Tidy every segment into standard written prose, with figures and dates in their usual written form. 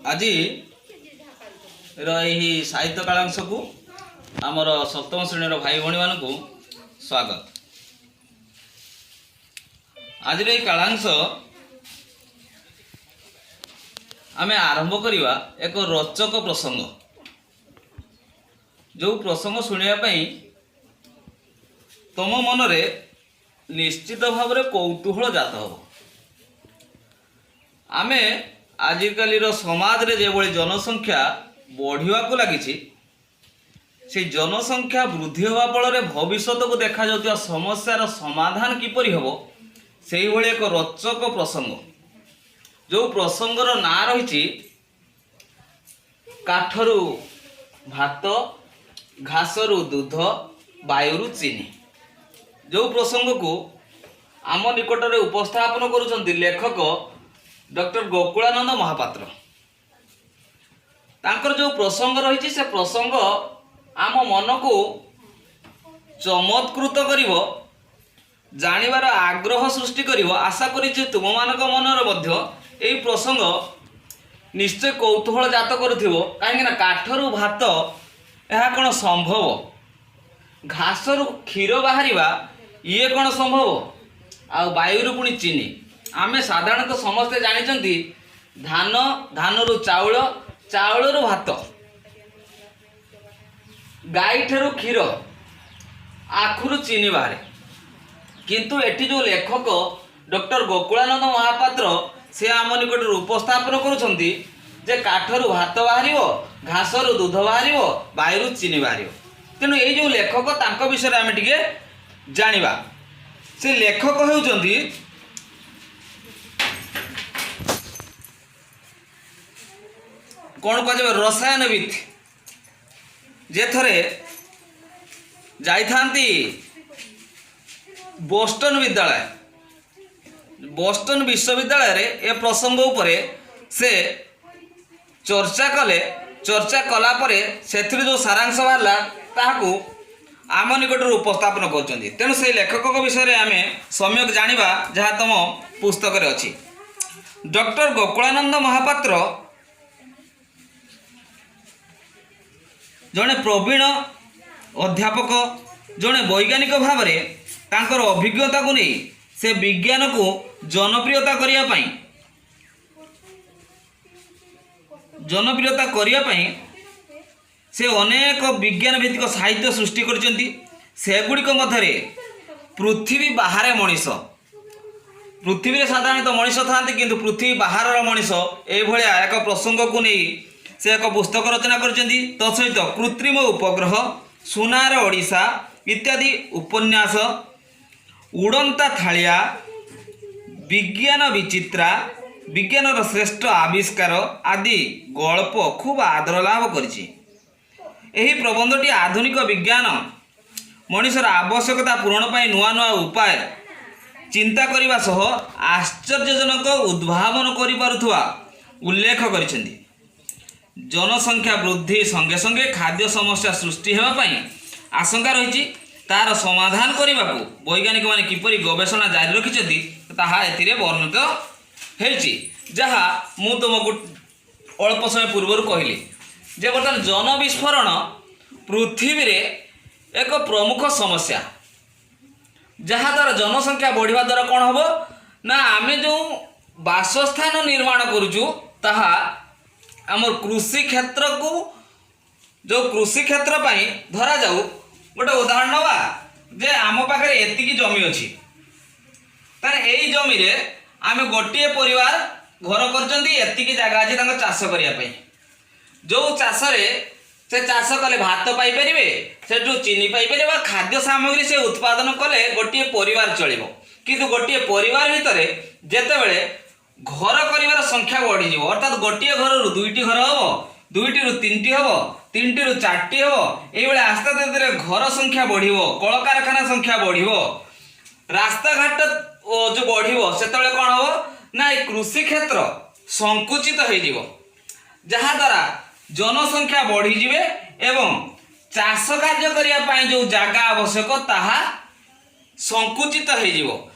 ଆଜିର ଏହି ସାହିତ୍ୟ କାଳାଂଶକୁ ଆମର ସପ୍ତମ ଶ୍ରେଣୀର ଭାଇ ଭଉଣୀମାନଙ୍କୁ ସ୍ୱାଗତ। ଆଜିର ଏହି କାଳାଂଶ ଆମେ ଆରମ୍ଭ କରିବା ଏକ ରୋଚକ ପ୍ରସଙ୍ଗ, ଯେଉଁ ପ୍ରସଙ୍ଗ ଶୁଣିବା ପାଇଁ ତମ ମନରେ ନିଶ୍ଚିତ ଭାବରେ କୌତୂହଳ ଜାତ ହେବ। ଆମେ ଆଜିକାଲିର ସମାଜରେ ଯେଭଳି ଜନସଂଖ୍ୟା ବଢ଼ିବାକୁ ଲାଗିଛି, ସେଇ ଜନସଂଖ୍ୟା ବୃଦ୍ଧି ହେବା ଫଳରେ ଭବିଷ୍ୟତକୁ ଦେଖାଯାଉଥିବା ସମସ୍ୟାର ସମାଧାନ କିପରି ହେବ, ସେଇଭଳି ଏକ ରୋଚକ ପ୍ରସଙ୍ଗ, ଯେଉଁ ପ୍ରସଙ୍ଗର ନାଁ ରହିଛି କାଠରୁ ଭାତ, ଘାସରୁ ଦୁଧ, ବାୟୁରୁ ଚିନି, ଯେଉଁ ପ୍ରସଙ୍ଗକୁ ଆମ ନିକଟରେ ଉପସ୍ଥାପନ କରୁଛନ୍ତି ଲେଖକ ଡକ୍ଟର ଗୋକୁଳାନନ୍ଦ ମହାପାତ୍ର। ତାଙ୍କର ଯେଉଁ ପ୍ରସଙ୍ଗ ରହିଛି, ସେ ପ୍ରସଙ୍ଗ ଆମ ମନକୁ ଚମତ୍କୃତ କରିବ, ଜାଣିବାର ଆଗ୍ରହ ସୃଷ୍ଟି କରିବ। ଆଶା କରିଛି ତୁମମାନଙ୍କ ମନରେ ମଧ୍ୟ ଏହି ପ୍ରସଙ୍ଗ ନିଶ୍ଚୟ କୌତୂହଳ ଜାତ କରୁଥିବ। କାହିଁକିନା କାଠରୁ ଭାତ, ଏହା କ'ଣ ସମ୍ଭବ? ଘାସରୁ କ୍ଷୀର ବାହାରିବା, ଇଏ କ'ଣ ସମ୍ଭବ? ଆଉ ବାୟୁରୁ ପୁଣି ଚିନି। ଆମେ ସାଧାରଣତଃ ସମସ୍ତେ ଜାଣିଛନ୍ତି ଧାନ, ଧାନରୁ ଚାଉଳ, ଚାଉଳରୁ ଭାତ, ଗାଈଠାରୁ କ୍ଷୀର, ଆଖୁରୁ ଚିନି ବାହାରେ। କିନ୍ତୁ ଏଠି ଯେଉଁ ଲେଖକ ଡକ୍ଟର ଗୋକୁଳାନନ୍ଦ ମହାପାତ୍ର, ସେ ଆମ ନିକଟରେ ଉପସ୍ଥାପନ କରୁଛନ୍ତି ଯେ କାଠରୁ ଭାତ ବାହାରିବ, ଘାସରୁ ଦୁଧ ବାହାରିବ, ବାୟୁରୁ ଚିନି ବାହାରିବ। ତେଣୁ ଏଇ ଯେଉଁ ଲେଖକ, ତାଙ୍କ ବିଷୟରେ ଆମେ ଟିକେ ଜାଣିବା। ସେ ଲେଖକ ହେଉଛନ୍ତି କ'ଣ କୁହାଯିବ, ରସାୟନବିତ୍, ଯେ ଥରେ ଯାଇଥାନ୍ତି ବୋଷ୍ଟନ ବିଦ୍ୟାଳୟ, ବୋଷ୍ଟନ ବିଶ୍ୱବିଦ୍ୟାଳୟରେ ଏ ପ୍ରସଙ୍ଗ ଉପରେ ସେ ଚର୍ଚ୍ଚା କଲେ। ଚର୍ଚ୍ଚା କଲା ପରେ ସେଥିରୁ ଯେଉଁ ସାରାଂଶ ବାହାରିଲା, ତାହାକୁ ଆମ ନିକଟରେ ଉପସ୍ଥାପନ କରୁଛନ୍ତି। ତେଣୁ ସେଇ ଲେଖକଙ୍କ ବିଷୟରେ ଆମେ ସମ୍ୟକ ଜାଣିବା, ଯାହା ତୁମ ପୁସ୍ତକରେ ଅଛି। ଡକ୍ଟର ଗୋକୁଳାନନ୍ଦ ମହାପାତ୍ର ଜଣେ ପ୍ରବୀଣ ଅଧ୍ୟାପକ, ଜଣେ ବୈଜ୍ଞାନିକ ଭାବରେ ତାଙ୍କର ଅଭିଜ୍ଞତାକୁ ନେଇ ସେ ବିଜ୍ଞାନକୁ ଜନପ୍ରିୟତା କରିବା ପାଇଁ ସେ ଅନେକ ବିଜ୍ଞାନ ଭିତ୍ତିକ ସାହିତ୍ୟ ସୃଷ୍ଟି କରିଛନ୍ତି। ସେଗୁଡ଼ିକ ମଧ୍ୟରେ ପୃଥିବୀ ବାହାରେ ମଣିଷ, ପୃଥିବୀରେ ସାଧାରଣତଃ ମଣିଷ ଥାନ୍ତି, କିନ୍ତୁ ପୃଥିବୀ ବାହାରର ମଣିଷ, ଏଇଭଳିଆ ଏକ ପ୍ରସଙ୍ଗକୁ ନେଇ ସେ ଏକ ପୁସ୍ତକ ରଚନା କରିଛନ୍ତି। ତା ସହିତ କୃତ୍ରିମ ଉପଗ୍ରହ, ସୁନାର ଓଡ଼ିଶା ଇତ୍ୟାଦି ଉପନ୍ୟାସ, ଉଡ଼ନ୍ତା ଥାଳିଆ, ବିଜ୍ଞାନ ବିଚିତ୍ରା, ବିଜ୍ଞାନର ଶ୍ରେଷ୍ଠ ଆବିଷ୍କାର ଆଦି ଗଳ୍ପ ଖୁବ୍ ଆଦର ଲାଭ କରିଛି। ଏହି ପ୍ରବନ୍ଧଟି ଆଧୁନିକ ବିଜ୍ଞାନ ମଣିଷର ଆବଶ୍ୟକତା ପୂରଣ ପାଇଁ ନୂଆ ନୂଆ ଉପାୟ ଚିନ୍ତା କରିବା ସହ ଆଶ୍ଚର୍ଯ୍ୟଜନକ ଉଦ୍ଭାବନ କରିପାରୁଥିବା ଉଲ୍ଲେଖ କରିଛନ୍ତି। ଜନସଂଖ୍ୟା ବୃଦ୍ଧି ସଙ୍ଗେ ସଙ୍ଗେ ଖାଦ୍ୟ ସମସ୍ୟା ସୃଷ୍ଟି ହେବା ପାଇଁ ଆଶଙ୍କା ରହିଛି। ତାର ସମାଧାନ କରିବାକୁ ବୈଜ୍ଞାନିକମାନେ କିପରି ଗବେଷଣା ଜାରି ରଖିଛନ୍ତି, ତାହା ଏଥିରେ ବର୍ଣ୍ଣିତ ହେଇଛି, ଯାହା ମୁଁ ତୁମକୁ ଅଳ୍ପ ସମୟ ପୂର୍ବରୁ କହିଲି ଯେ ବର୍ତ୍ତମାନ ଜନବିସ୍ଫୋରଣ ପୃଥିବୀରେ ଏକ ପ୍ରମୁଖ ସମସ୍ୟା, ଯାହାଦ୍ୱାରା ଜନସଂଖ୍ୟା ବଢ଼ିବା ଦ୍ୱାରା କ'ଣ ହେବ ନା, ଆମେ ଯେଉଁ ବାସସ୍ଥାନ ନିର୍ମାଣ କରୁଛୁ, ତାହା ଆମର କୃଷି କ୍ଷେତ୍ରକୁ, ଯେଉଁ କୃଷି କ୍ଷେତ୍ର ପାଇଁ ଧରାଯାଉ ଗୋଟେ ଉଦାହରଣ ନେବା ଯେ ଆମ ପାଖରେ ଏତିକି ଜମି ଅଛି। ତାହେଲେ ଏଇ ଜମିରେ ଆମେ ଗୋଟିଏ ପରିବାର ଘର କରିଛନ୍ତି, ଏତିକି ଜାଗା ଅଛି ତାଙ୍କ ଚାଷ କରିବା ପାଇଁ, ଯେଉଁ ଚାଷରେ ସେ ଚାଷ କଲେ ଭାତ ପାଇପାରିବେ, ସେଠୁ ଚିନି ପାଇପାରିବେ ବା ଖାଦ୍ୟ ସାମଗ୍ରୀ ସେ ଉତ୍ପାଦନ କଲେ ଗୋଟିଏ ପରିବାର ଚଳିବ। କିନ୍ତୁ ଗୋଟିଏ ପରିବାର ଭିତରେ ଯେତେବେଳେ ଘର କରିବାର ସଂଖ୍ୟା ବଢ଼ିଯିବ, ଅର୍ଥାତ୍ ଗୋଟିଏ ଘରରୁ ଦୁଇଟି ଘର ହେବ, ଦୁଇଟିରୁ ତିନିଟି ହେବ, ତିନିଟିରୁ ଚାରିଟି ହେବ, ଏଇଭଳି ଆସ୍ତେ ଆସ୍ତେ ଯେତେବେଳେ ଘର ସଂଖ୍ୟା ବଢ଼ିବ, କଳକାରଖାନା ସଂଖ୍ୟା ବଢ଼ିବ, ରାସ୍ତାଘାଟ ଯେଉଁ ବଢ଼ିବ, ସେତେବେଳେ କ'ଣ ହେବ ନା, ଏଇ କୃଷି କ୍ଷେତ୍ର ସଂକୁଚିତ ହେଇଯିବ, ଯାହାଦ୍ୱାରା ଜନସଂଖ୍ୟା ବଢ଼ିଯିବେ ଏବଂ ଚାଷ କାର୍ଯ୍ୟ କରିବା ପାଇଁ ଯେଉଁ ଜାଗା ଆବଶ୍ୟକ, ତାହା ସଂକୁଚିତ ହେଇଯିବ।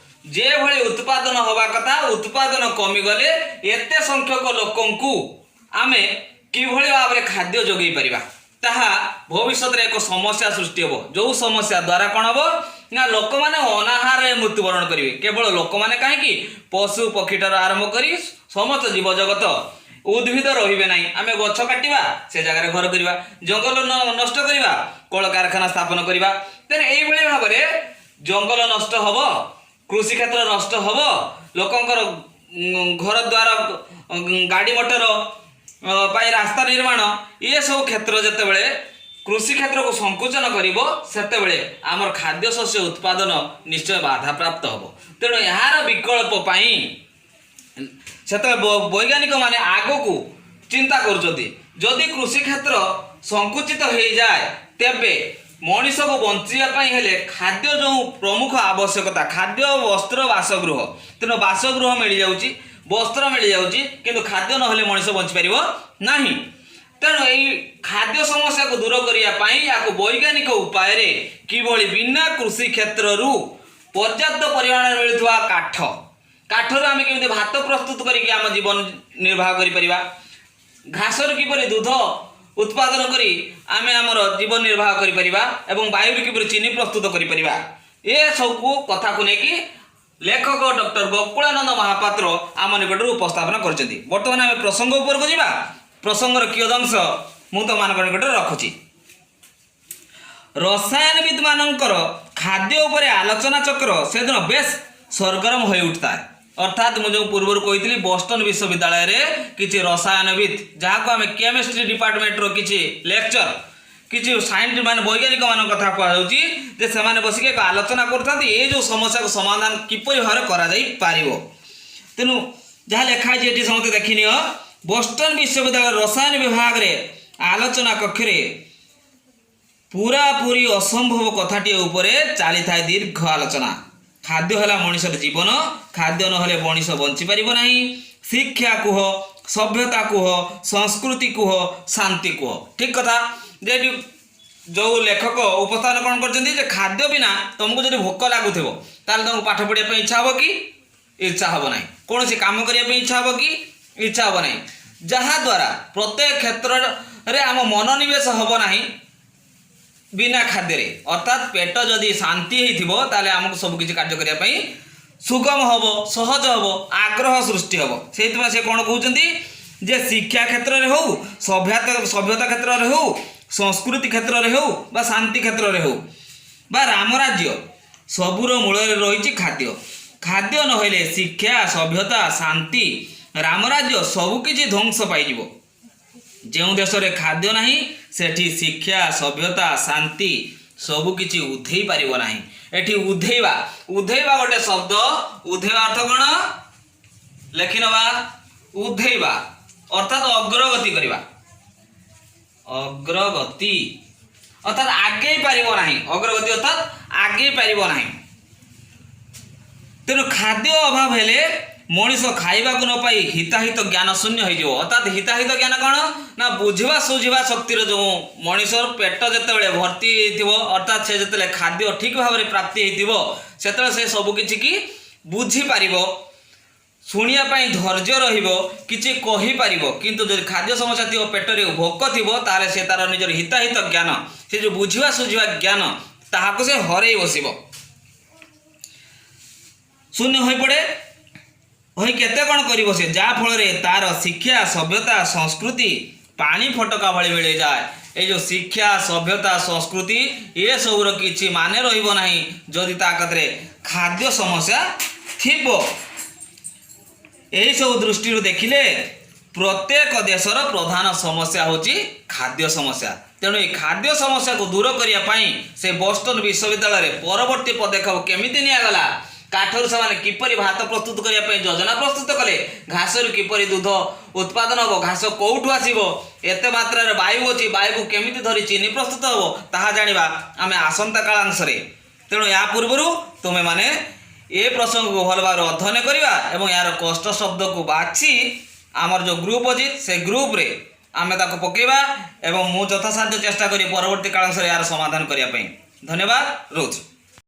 ଯେଭଳି ଉତ୍ପାଦନ ହେବା କଥା, ଉତ୍ପାଦନ କମିଗଲେ ଏତେ ସଂଖ୍ୟକ ଲୋକଙ୍କୁ ଆମେ କିଭଳି ଭାବରେ ଖାଦ୍ୟ ଯୋଗାଇ ପାରିବା, ତାହା ଭବିଷ୍ୟତରେ ଏକ ସମସ୍ୟା ସୃଷ୍ଟି ହେବ। ଯେଉଁ ସମସ୍ୟା ଦ୍ୱାରା କ'ଣ ହେବ ନା ଲୋକମାନେ ଅନାହାରରେ ମୃତ୍ୟୁବରଣ କରିବେ। କେବଳ ଲୋକମାନେ କାହିଁକି, ପଶୁ ପକ୍ଷୀଠାରୁ ଆରମ୍ଭ କରି ସମସ୍ତ ଜୀବଜଗତ, ଉଦ୍ଭିଦ ରହିବେ ନାହିଁ। ଆମେ ଗଛ କାଟିବା, ସେ ଜାଗାରେ ଘର କରିବା, ଜଙ୍ଗଲ ନଷ୍ଟ କରିବା, କଳକାରଖାନା ସ୍ଥାପନ କରିବା। ତେଣୁ ଏଇଭଳି ଭାବରେ ଜଙ୍ଗଲ ନଷ୍ଟ ହେବ, କୃଷି କ୍ଷେତ୍ର ନଷ୍ଟ ହେବ, ଲୋକଙ୍କର ଘର ଦ୍ୱାର, ଗାଡ଼ି ମଟର ପାଇଁ ରାସ୍ତା ନିର୍ମାଣ, ଏସବୁ କ୍ଷେତ୍ର ଯେତେବେଳେ କୃଷି କ୍ଷେତ୍ରକୁ ସଂକୁଚନ କରିବ, ସେତେବେଳେ ଆମର ଖାଦ୍ୟ ଶସ୍ୟ ଉତ୍ପାଦନ ନିଶ୍ଚୟ ବାଧାପ୍ରାପ୍ତ ହେବ। ତେଣୁ ଏହାର ବିକଳ୍ପ ପାଇଁ ସେତେବେଳେ ବୈଜ୍ଞାନିକମାନେ ଆଗକୁ ଚିନ୍ତା କରୁଛନ୍ତି। ଯଦି କୃଷି କ୍ଷେତ୍ର ସଂକୁଚିତ ହେଇଯାଏ, ତେବେ ମଣିଷକୁ ବଞ୍ଚିବା ପାଇଁ ହେଲେ ଖାଦ୍ୟ ଯେଉଁ ପ୍ରମୁଖ ଆବଶ୍ୟକତା, ଖାଦ୍ୟ, ବସ୍ତ୍ର, ବାସଗୃହ। ତେଣୁ ବାସଗୃହ ମିଳିଯାଉଛି, ବସ୍ତ୍ର ମିଳିଯାଉଛି, କିନ୍ତୁ ଖାଦ୍ୟ ନହେଲେ ମଣିଷ ବଞ୍ଚିପାରିବ ନାହିଁ। ତେଣୁ ଏଇ ଖାଦ୍ୟ ସମସ୍ୟାକୁ ଦୂର କରିବା ପାଇଁ ୟାକୁ ବୈଜ୍ଞାନିକ ଉପାୟରେ କିଭଳି ବିନା କୃଷି କ୍ଷେତ୍ରରୁ ପର୍ଯ୍ୟାପ୍ତ ପରିମାଣରେ ମିଳୁଥିବା କାଠରୁ ଆମେ କେମିତି ଭାତ ପ୍ରସ୍ତୁତ କରିକି ଆମ ଜୀବନ ନିର୍ବାହ କରିପାରିବା, ଘାସରୁ କିପରି ଦୁଧ ଉତ୍ପାଦନ କରି ଆମେ ଆମର ଜୀବନ ନିର୍ବାହ କରିପାରିବା ଏବଂ ବାୟୁରୁ କିପରି ଚିନି ପ୍ରସ୍ତୁତ କରିପାରିବା, ଏସବୁ କଥାକୁ ନେଇକି ଲେଖକ ଡକ୍ଟର ଗୋକୁଳାନନ୍ଦ ମହାପାତ୍ର ଆମ ନିକଟରୁ ଉପସ୍ଥାପନ କରିଛନ୍ତି। ବର୍ତ୍ତମାନ ଆମେ ପ୍ରସଙ୍ଗ ଉପରକୁ ଯିବା। ପ୍ରସଙ୍ଗର କିୟଦଂଶ ମୁଁ ତୁମମାନଙ୍କ ନିକଟରେ ରଖୁଛି। ରସାୟନବିଦ ମାନଙ୍କର ଖାଦ୍ୟ ଉପରେ ଆଲୋଚନା ଚକ୍ର ସେଦିନ ବେଶ ସରଗରମ ହୋଇ ଉଠିଥାଏ। ଅର୍ଥାତ୍ ମୁଁ ଯେଉଁ ପୂର୍ବରୁ କହିଥିଲି, ବୋଷ୍ଟନ ବିଶ୍ୱବିଦ୍ୟାଳୟରେ କିଛି ରସାୟନବିଦ, ଯାହାକୁ ଆମେ କେମିଷ୍ଟ୍ରି ଡିପାର୍ଟମେଣ୍ଟର କିଛି ଲେକ୍ଚର, କିଛି ସାଇଣ୍ଟିଷ୍ଟ ମାନେ, ବୈଜ୍ଞାନିକମାନଙ୍କ କଥା କୁହାଯାଉଛି ଯେ ସେମାନେ ବସିକି ଏକ ଆଲୋଚନା କରୁଥାନ୍ତି ଏ ଯେଉଁ ସମସ୍ୟାକୁ ସମାଧାନ କିପରି ଭାବରେ କରାଯାଇପାରିବ। ତେଣୁ ଯାହା ଲେଖା ହେଇଛି ଏଠି ସମସ୍ତେ ଦେଖିନିଅ। ବୋଷ୍ଟନ ବିଶ୍ୱବିଦ୍ୟାଳୟ ରସାୟନ ବିଭାଗରେ ଆଲୋଚନା କକ୍ଷରେ ପୁରାପୁରି ଅସମ୍ଭବ କଥାଟିଏ ଉପରେ ଚାଲିଥାଏ ଦୀର୍ଘ ଆଲୋଚନା। ଖାଦ୍ୟ ହେଲା ମଣିଷର ଜୀବନ। ଖାଦ୍ୟ ନହେଲେ ମଣିଷ ବଞ୍ଚିପାରିବ ନାହିଁ। ଶିକ୍ଷା କୁହ, ସଭ୍ୟତା କୁହ, ସଂସ୍କୃତି କୁହ, ଶାନ୍ତି କୁହ। ଠିକ କଥା ଯେ ଏଠି ଯେଉଁ ଲେଖକ ଉପସ୍ଥାପନ କ'ଣ କରିଛନ୍ତି ଯେ ଖାଦ୍ୟ ବିନା ତୁମକୁ ଯଦି ଭୋକ ଲାଗୁଥିବ, ତାହେଲେ ତୁମକୁ ପାଠ ପଢ଼ିବା ପାଇଁ ଇଚ୍ଛା ହେବ କି? ଇଚ୍ଛା ହେବ ନାହିଁ। କୌଣସି କାମ କରିବା ପାଇଁ ଇଚ୍ଛା ହେବ କି? ଇଚ୍ଛା ହେବ ନାହିଁ। ଯାହାଦ୍ୱାରା ପ୍ରତ୍ୟେକ କ୍ଷେତ୍ରରେ ଆମ ମନୋନିବେଶ ହେବ ନାହିଁ ବିନା ଖାଦ୍ୟରେ। ଅର୍ଥାତ୍ ପେଟ ଯଦି ଶାନ୍ତି ହେଇଥିବ, ତାହେଲେ ଆମକୁ ସବୁ କିଛି କାର୍ଯ୍ୟ କରିବା ପାଇଁ ସୁଗମ ହେବ, ସହଜ ହେବ, ଆଗ୍ରହ ସୃଷ୍ଟି ହେବ। ସେଇଥିପାଇଁ ସେ କ'ଣ କହୁଛନ୍ତି ଯେ ଶିକ୍ଷା କ୍ଷେତ୍ରରେ ହେଉ, ସଭ୍ୟତା କ୍ଷେତ୍ରରେ ହେଉ, ସଂସ୍କୃତି କ୍ଷେତ୍ରରେ ହେଉ ବା ଶାନ୍ତି କ୍ଷେତ୍ରରେ ହେଉ ବା ରାମରାଜ୍ୟ, ସବୁର ମୂଳରେ ରହିଛି ଖାଦ୍ୟ। ଖାଦ୍ୟ ନହେଲେ ଶିକ୍ଷା, ସଭ୍ୟତା, ଶାନ୍ତି, ରାମରାଜ୍ୟ ସବୁକିଛି ଧ୍ୱଂସ ପାଇଯିବ। ଯେଉଁ ଦେଶରେ ଖାଦ୍ୟ ନାହିଁ, ସେଠି ଶିକ୍ଷା, ସଭ୍ୟତା, ଶାନ୍ତି ସବୁକିଛି ଉଧେଇ ପାରିବ ନାହିଁ। ଏଠି ଉଧେଇବା, ଉଧେଇବା ଗୋଟେ ଶବ୍ଦ। ଉଧେଇବା ଅର୍ଥ କ'ଣ ଲେଖିନବା। ଉଧେଇବା ଅର୍ଥାତ୍ ଅଗ୍ରଗତି କରିବା। ଅଗ୍ରଗତି ଅର୍ଥାତ୍ ଆଗେଇ ପାରିବ ନାହିଁ। ଅଗ୍ରଗତି ଅର୍ଥାତ୍ ଆଗେଇ ପାରିବ ନାହିଁ। ତେଣୁ ଖାଦ୍ୟ ଅଭାବ ହେଲେ ମଣିଷ ଖାଇବାକୁ ନ ପାଇ ହିତାହିତ ଜ୍ଞାନ ଶୂନ୍ୟ ହେଇଯିବ। ଅର୍ଥାତ୍ ହିତାହିତ ଜ୍ଞାନ କ'ଣ ନା ବୁଝିବା ସୁଝିବା ଶକ୍ତିର ଯେଉଁ ମଣିଷର ପେଟ ଯେତେବେଳେ ଭର୍ତ୍ତି ହେଇଥିବ, ଅର୍ଥାତ୍ ସେ ଯେତେବେଳେ ଖାଦ୍ୟ ଠିକ୍ ଭାବରେ ପ୍ରାପ୍ତି ହେଇଥିବ, ସେତେବେଳେ ସେ ସବୁ କିଛି କି ବୁଝିପାରିବ, ଶୁଣିବା ପାଇଁ ଧୈର୍ଯ୍ୟ ରହିବ, କିଛି କହିପାରିବ। କିନ୍ତୁ ଯଦି ଖାଦ୍ୟ ସମସ୍ୟା ଥିବ, ପେଟରେ ଭୋକ ଥିବ, ତାହେଲେ ସେ ତାର ନିଜର ହିତାହିତ ଜ୍ଞାନ, ସେ ଯେଉଁ ବୁଝିବା ସୁଝିବା ଜ୍ଞାନ, ତାହାକୁ ସେ ହରେଇ ବସିବ, ଶୂନ୍ୟ ହୋଇପଡ଼େ ହୋଇ କେତେ କ'ଣ କରିବ ସେ, ଯାହା ଫଳରେ ତାର ଶିକ୍ଷା, ସଭ୍ୟତା, ସଂସ୍କୃତି ପାଣି ଫଟକା ଭଳି ମିଳିଯାଏ। ଏଇ ଯେଉଁ ଶିକ୍ଷା, ସଭ୍ୟତା, ସଂସ୍କୃତି, ଏସବୁର କିଛି ମାନେ ରହିବ ନାହିଁ ଯଦି ତା କତିରେ ଖାଦ୍ୟ ସମସ୍ୟା ଥିବ। ଏହିସବୁ ଦୃଷ୍ଟିରୁ ଦେଖିଲେ ପ୍ରତ୍ୟେକ ଦେଶର ପ୍ରଧାନ ସମସ୍ୟା ହେଉଛି ଖାଦ୍ୟ ସମସ୍ୟା। ତେଣୁ ଏହି ଖାଦ୍ୟ ସମସ୍ୟାକୁ ଦୂର କରିବା ପାଇଁ ସେ ବୋଷ୍ଟନ ବିଶ୍ୱବିଦ୍ୟାଳୟରେ ପରବର୍ତ୍ତୀ ପଦକ୍ଷେପ କେମିତି ନିଆଗଲା, କାଠରୁ ସେମାନେ କିପରି ଭାତ ପ୍ରସ୍ତୁତ କରିବା ପାଇଁ ଯୋଜନା ପ୍ରସ୍ତୁତ କଲେ, ଘାସରୁ କିପରି ଦୁଧ ଉତ୍ପାଦନ ହେବ, ଘାସ କେଉଁଠୁ ଆସିବ, ଏତେ ମାତ୍ରାରେ ବାୟୁ ଅଛି, ବାୟୁକୁ କେମିତି ଧରି ଚିନି ପ୍ରସ୍ତୁତ ହେବ, ତାହା ଜାଣିବା ଆମେ ଆସନ୍ତା କାଳାଂଶରେ। ତେଣୁ ଏହା ପୂର୍ବରୁ ତୁମେମାନେ ଏ ପ୍ରସଙ୍ଗକୁ ଭଲ ଭାବରେ ଅଧ୍ୟୟନ କରିବା ଏବଂ ଏହାର କଷ୍ଟ ଶବ୍ଦକୁ ବାଛି ଆମର ଯେଉଁ ଗ୍ରୁପ୍ ଅଛି, ସେ ଗ୍ରୁପ୍ରେ ଆମେ ତାକୁ ପକାଇବା ଏବଂ ମୁଁ ଯଥାସାଧ୍ୟ ଚେଷ୍ଟା କରି ପରବର୍ତ୍ତୀ କାଳାଂଶରେ ଏହାର ସମାଧାନ କରିବା ପାଇଁ। ଧନ୍ୟବାଦ, ରହୁଛି।